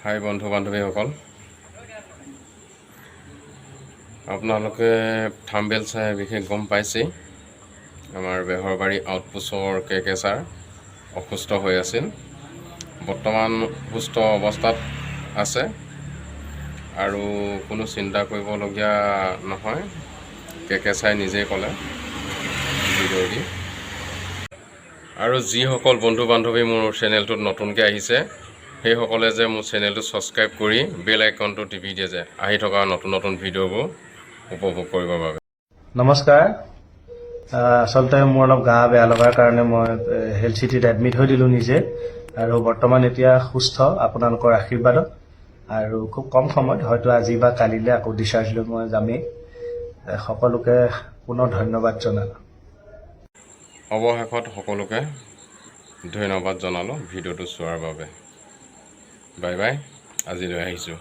হাই বন্ধু বান্ধৱীসকল, আপোনালোকে থাম্বনেইল চাই বিশেষ গম পাইছেই, আমাৰ বেহৰবাৰী আউটপোষ্টৰ কে কে ছাৰ অসুস্থ হৈ আছিল। বৰ্তমান সুস্থ অৱস্থাত আছে আৰু কোনো চিন্তা কৰিবলগীয়া নহয়। কে কে ছাৰে নিজেই ক'লে ভিডিঅ' দি। আৰু যিসকল বন্ধু বান্ধৱী মোৰ চেনেলটোত নতুনকৈ আহিছে, সেইসকলে যে মোৰ চেনেলটো ছাবস্ক্ৰাইব কৰি বেল আইকনটো টিপি দিয়ে যে আহি থকা নতুন নতুন ভিডিঅ'বোৰ উপভোগ কৰিবৰ বাবে। নমস্কাৰ। আচলতে মোৰ অলপ গা বেয়া লগাৰ কাৰণে মই হেল্থ চিটিত এডমিট হৈ দিলোঁ নিজে আৰু বৰ্তমান এতিয়া সুস্থ আপোনালোকৰ আশীৰ্বাদত আৰু খুব কম সময়ত, হয়তো আজি বা কালিলৈ আকৌ ডিচাৰ্জ লৈ মই যামেই। সকলোকে পুনৰ ধন্যবাদ জনালোঁ। অৱশেষত সকলোকে ধন্যবাদ জনালোঁ ভিডিঅ'টো চোৱাৰ বাবে। বাই বাই, আজিলৈ আহিছোঁ।